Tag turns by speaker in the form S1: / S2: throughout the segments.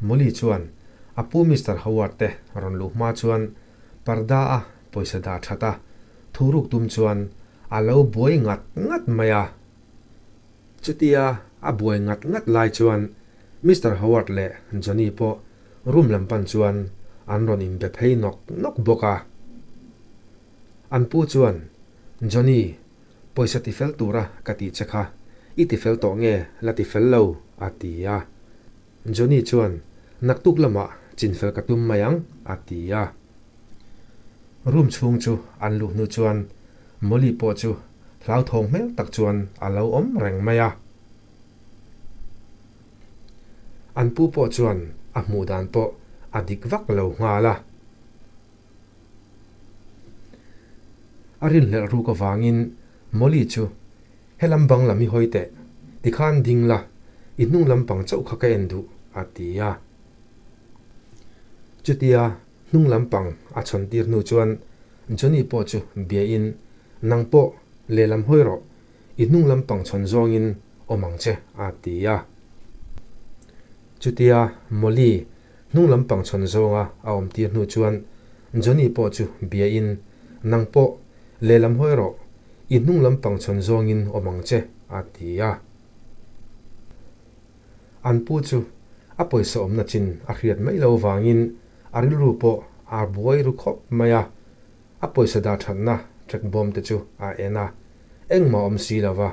S1: Molly chuan a pu Mister Howard te rawn luh hma chuan parda a pawisa dah that a, thuruk tum chuan a lo buai ngat ngat mai a. Chutia a buai ngat ngat lai chuan Mister Howard leh Johnny pawh room lam pan chuan an rawn inbe phei nawk nawk bawk a. An pu chuan, Johnny, pawisa tifel tura ka tih che kha, i tifel tawh nge la tifel lo? a ti a. Johnny chuan, Naktuk lamah chinfel ka tum mai ang, a ti a. Room chhung chu an luh hnu chuan Molly pawh chu hlauthawng hmel tak chuan a lo awm reng mai a. An pu pawh chuan a hmuh dan pawh a dik vak lo nghal a. A rinhlelh ruk avangin Molly chu helam bang lam i hawi teh, tikhan ding la, i hnung lampang chauh kha ka en duh, a ti a. Chutia hnung lampang a chhawn tir hnu chuan Johnny pawh chu biain, Nang pawh lehlam hawi rawh, i hnung lampang chhawn zawngin awm ang che, a ti a. Chutia Molly hnung lampang chhawn zawnga a awm tir hnu chuan Johnny pawh chu biain, Nang pawh lehlam hawi rawh, i hnung lampang chhawn zawngin awm ang che, a ti a. An pu chu a pawisa awmna chin a hriat mai lo vangin a rilru pawh a buai ru khawp mai a, a pawisa dah thatna track bawm te chu a en a, engmah awm si lo va,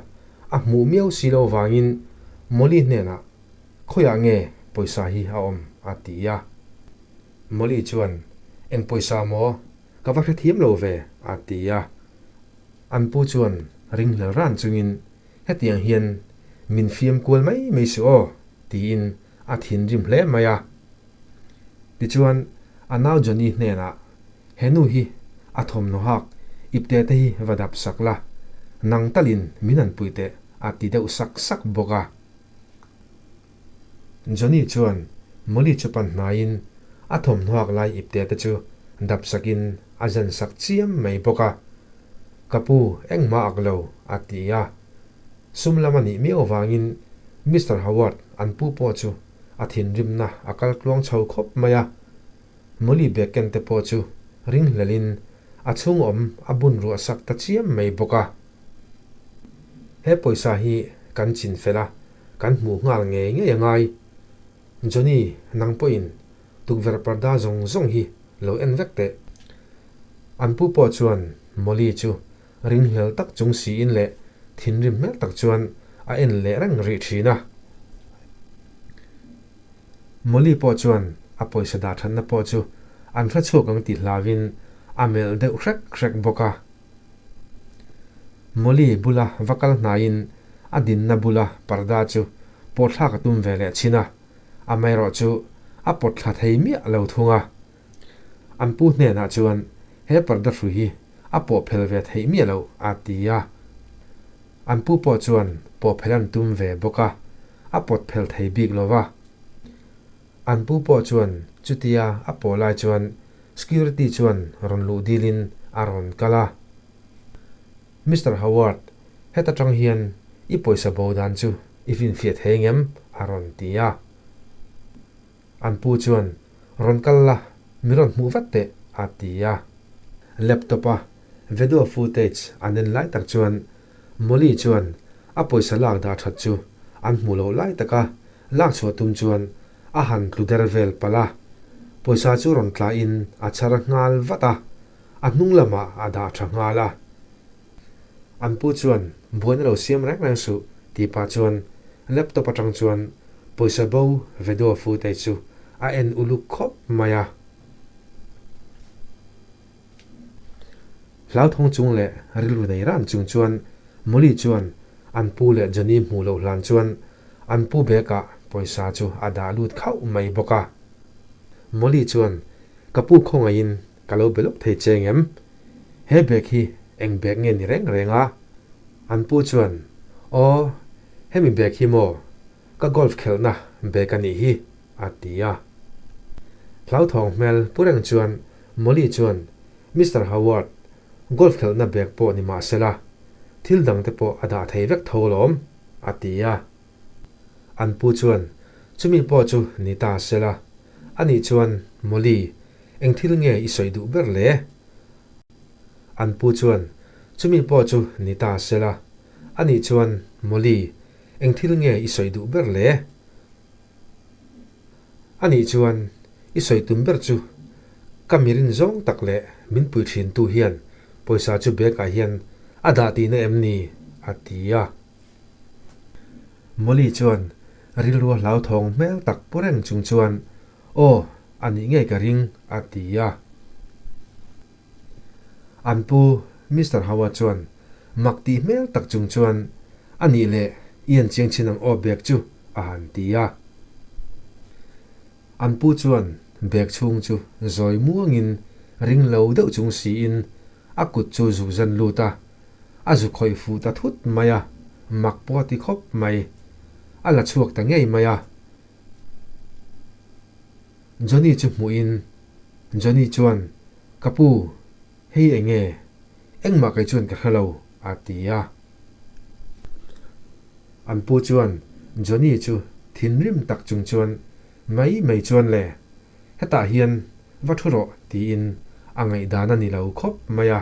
S1: a hmuh miau si lo vangin Molly hnenah Khawiah nge pawisa hi a awm? a ti a. Molly chuan, Eng pawisa maw? Ka va hrethiam lo ve, a ti a. An pu chuan ringhlel ran chungin, Hetiang hian min fiam kual mai mai suh aw, tiin a thinrim hle mai a. Tichuan, a nau Johnny hnenah, He nu hi a thawmhnaw hak ipte te hi va dap sak la, nang talin min an pui teh, a ti deuh sak sak bawk a. Johnny chuan Molly chu pan hnaiin a thawmhnaw hak lai ipte te chu dap sakin a zan sak chiam mai bawk a. Ka pu, engmah ak lo, a ti a. Sum lam a nih miau avangin Mister Howard an pu pawh chu a thinrimna a kal tluang chho khawp mai a. Molly bag ken te pawh chu ringhlelin a chhung awm a bun ruah sak ta chiam mai bawk a. He pawisa hi kan chin fel a, kan hmuh nghal ngei ngei a ngai. Johnny, nang pawhin tukverh parda zawng zawng hi lo en vek teh. An pu pawh chuan Molly chu ringhlel tak chung siin leh thinrim hmel tak chuan a en leh reng rih thin a. Molly pawh chuan a pawisa dah thatna pawh chu an hre chhuak ang tih hlauhin a melh deuh hrek hrek bawk a. Molly bula va kal hnaiin a dinna bula parda chu pawhthlak a tum ve leh chin a, amaherawh chu a pawt thla thei miah lo thung a. An pu hnenah chuan he parda hrui hi a pawh phel ve theih miah loh a ti a. An pu pawh chuan pawh phel an tum ve bawk a, a pawt phel thei bik lo va. An pu pawh chuan chutia a pawh lai chuan security chuan rawn luh dilin a rawn kal a. Mister Howard, heta tang hian i pawisa bo dan chu i finfiah thei ngem? a rawn ti a. An pu chuan, Rawn kal la, mi rawn hmuh vat teh, a ti a. Laptop a video footage an en lai tak chuan Molly chuan a pawisa lak dah that chu an hmuh loh lai taka lak chhuah tum chuan a han tlu der vel palh a. Pawisa chu rawn tlahin a chhar nghal vat a, a hnung lamah a dah tha nghal a. An pu chuan buaina lo siam reng reng suh tih pah chuan laptop atang chuan pawisa bo video footage chu a en uluk khawp mai a. Hlauthawng chung leh rilru nei ran chung chuan Molly chuan an pu leh Johnny hmuh loh hlan chuan an pu bag ah pawisa chu a dah lut khauh mai bawk a. Molly chuan ka pu khawngaihin ka lo be lawk thei che ngem? He bag hi eng bag nge ni reng reng a? An pu chuan, Aw, hemi bag hi maw? Ka golf khelhna bag a nih hi, a ti a. Hlauthawng hmel pu reng chuan Molly chuan, Mister Howard, golf khelhna bag pawh ni mah sela, thil dang te pawh a dah thei vek tho alawm, a ti a. An pu chuan, Chumi pawh chu ni ta sela, ani chuan, Molly, eng thil nge i sawi duh ber le? An pu chuan, Chumi pawh chu ni ta sela, ani chuan, Molly, eng thil nge i sawi duh ber le? Anih chuan, i sawi tum ber chu ka mirin zawng tak leh min pui thintu hian pawisa chu bag ah hian a dah tihna em ni? a ti a. Molly chuan rilru a hlauthawng hmel tak pu reng chung chuan, Aw, a nih ngei ka ring, a ti a. An pu Mister Howard chuan mak tih hmel tak chung chuan, A nih leh, i en chiang chin ang aw bag chu, a han ti a. An pu chuan bag chhung chu zawi muangin ring lo deuh chung siin a kut chu zuk zan lut a, a zu khawih fuh ta thut mai a, mak pawh a ti khawp mai. A la chhuak ta ngei mai a. Johnny chu hmuhin Johnny chuan, Ka pu, hei eng nge? Engmah kei chuan ka hre lo, a ti a. An pu chuan Johnny chu thinrim tak chung chuan, Mai mai chuan le, hetah hian va thu rawh, tiin a ngaihdan a ni lo khawp mai a.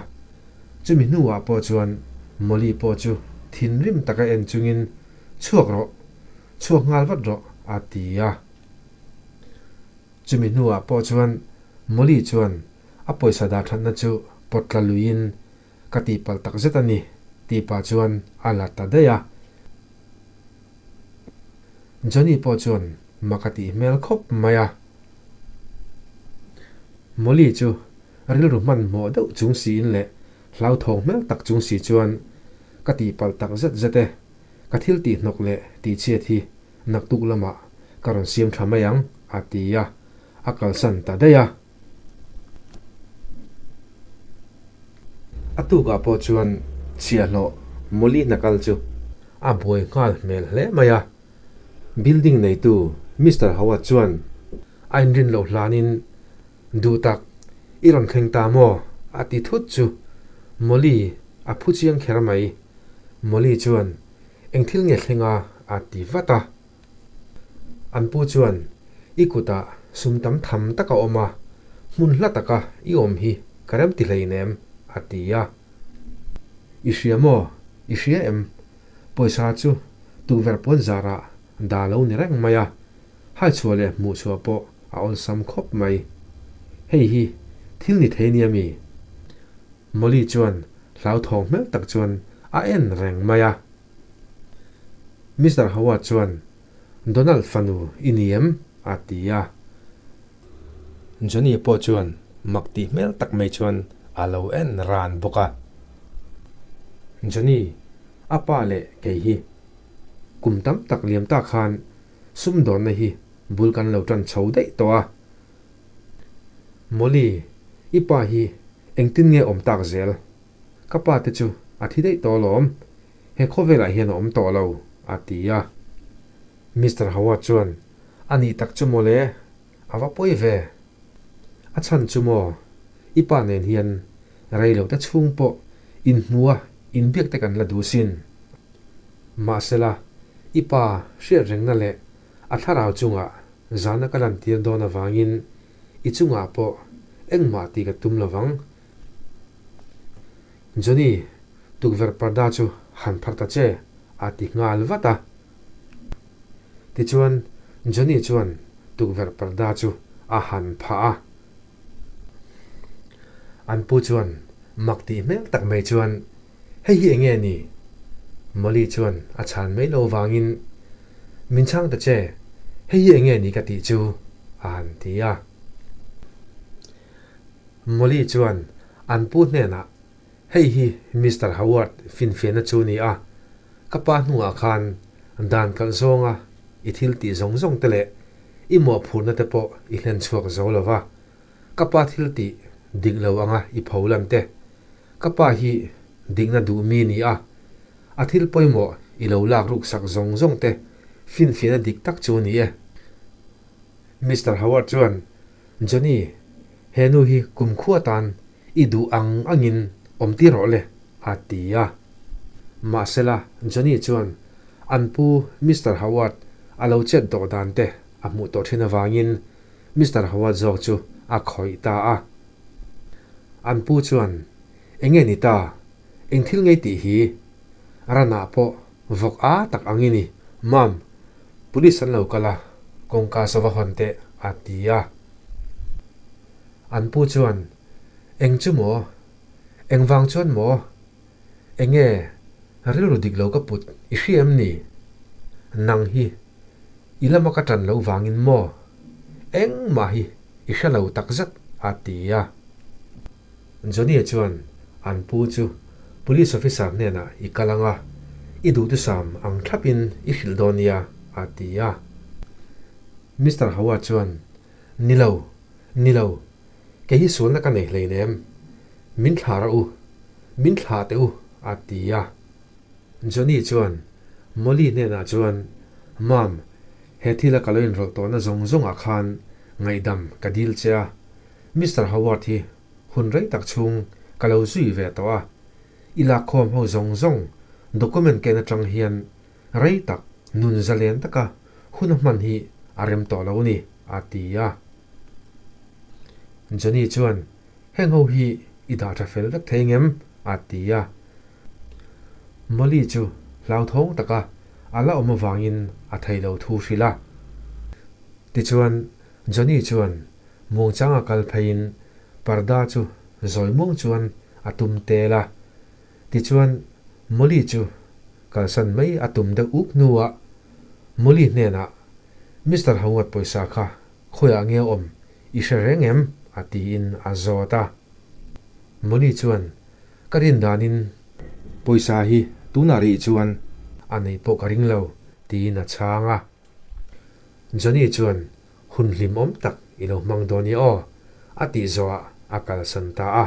S1: Chumi hnuah pawh chuan Molly pawh chu thinrim taka en chungin, Chhuak rawh, chhuak nghal vat rawh, a ti a. Chumi hnuah pawh chuan Molly chuan a pawisa dah thatna chu pawt tla luiin ka tihpalh tak zet a ni tih pah chuan a la ta daih a. Johnny pawh chuan mak a tih hmel khawp mai a. Molly chu rilru hmanhmawh deuh chung siin leh hlauthawng hmel tak chung si chuan ka tihpalh tak zet zet e, ka thil tihhnawk leh tihchhiat hi Naktuk lamah ka rawn siam tha mai ang, a ti a, a kalsan ta daih a. A tukah pawh chuan chhiahhlawh Molly hnakal chu a buai nghal hmel hle mai a. Building neitu Mister Howard chuan a inrin loh hlanin, Duh tak, i rawn thleng ta maw? a ti thut chu Molly a phu chiang kher mai. Molly chuan Eng thil nge thleng a? a ti vat a. An pu chuan, I kutah sum tam tham tak a awm a, hmun hla taka i awm hi ka rem ti hleinem, a ti a. I hria maw? I hria em? Pawisa chu tukverh puan zarah dah lo ni reng mai a, hai chhuah leh hmuh chhuah pawh a awlsam khawp mai. Hei hi thil ni thei nia mi? Molly chuan hlauthawng hmel tak chuan a en reng mai a. Mister Howard chuan, Donald fanu i ni em? a ti a. Johnny pawh chuan mak tih hmel tak mai chuan a lo en ran bawk a. Johnny, a pa leh kei hi kum tam tak liam ta khan sumdawnna hi bul kan lo tan chho daih tawh a. Molly, i pa hi engtin nge awm tak zel? Ka pa te chu a thi daih tawh alawm, he khawvelah hian a awm tawh lo, a ti a. Mister Howard chuan, A nih tak chu mawle, a va pawi ve. A chhan chu maw, i pa nen hian rei lo te chhung pawh inhmua inbiak te kan la duh sin. Mahsela, i pa hriatrengna leh a thlarau chungah zana ka lantir dawn avangin i chungah pawh engmah tih ka tum lovang. Johnny, tukverh parda chu han phar ta che, a ti nghal vat a. Tichuan, Johnny chuan tukverh parda chu a han phah a. An pu chuan mak tih hmel tak mai chuan, Hei hi eng nge ni? Molly chuan a chhan mai lo vangin, Min chhang ta che, hei hi eng nge ni ka tih chu? a han ti a. Molly chuan an pu hnenah, Hei hi Mister Howard finfiahna chu ni a, ka pa hnuah khan dan kalh zawnga i thil tih zawng zawng te leh i mawhphurhna te pawh i hlen chhuak zo lo va, ka pa thil tih dik lo anga i pho lan te, ka pa hi dikna duh mi ni a, a thil pawimawh i lo lak ruk sak zawng zawng te finfiahna dik tak chu ni e. Mister Howard chuan Johnny, he nu hi kumkhua tan i duh ang angin awm tir rawh le, a ti a. Mahsela, Johnny chuan an pu Mister Howard a lo chet dawh dan te a hmuh tawh thin avangin Mister Howard zawk chu a khawih ta a. An pu chuan, Enge ni ta? Eng thil ngei tih hi? Ranah pawh vawk a tak ang i ni. Ma'am, police an lo kal a, kawngka sava hawn teh, a ti a. An pu chuan, Eng chu maw? Engvang chuan maw? Enge rilru dik lo ka put i hria em ni? Nang hi i lama ka ṭan loh vangin maw? Engmah hi i hre lo takzet a ti a. Johnny-a chuan an pu chu Police officer hnenah i kal ang a, i duhthusam ang thlapin i hrilh dawn nia a ti a. Mister Howard chuan, Ni lo, ni lo, kei hi sualna ka nei hleinem. Min thlah rawh u, min thlah teh u, a ti a. Johnny chuan Molly hnenah chuan, Ma'am, he thila ka lo inrawlh tawhna zawng zawngah khan ngaihdam ka dil che a. Mister Howard hi hun rei tak chhung ka lo zui ve tawh a. I lakkhawm ho zawng zawng document ken atang hian rei tak nun zalen taka hun a hman hi a rem tawh lo ni, a ti a. Johnny chuan, Heng ho hi i dah tha fel vek thei ngem? a ti a. Molly chu hlauthawng taka a la awm avangin a thei lo thu hrilh a. Tichuan, Johnny chuan muangchanga kal pheiin parda chu zawi muang chuan a tum tel a. Tichuan, Molly chu kalsan mai a tum deuh uk hnuah Molly hnenah, Mister Howard pawisa kha Khawiah nge awm i hre reng em? a tiin a zawt a. Molly chuan, Ka rin danin pawisa hi tunah rih chuan a nei pawh ka ring lo, tiin a chhang a. Johnny chuan, Hun hlimawm tak i lo hmang dawn i aw, a tih zawhah a kalsan ta a.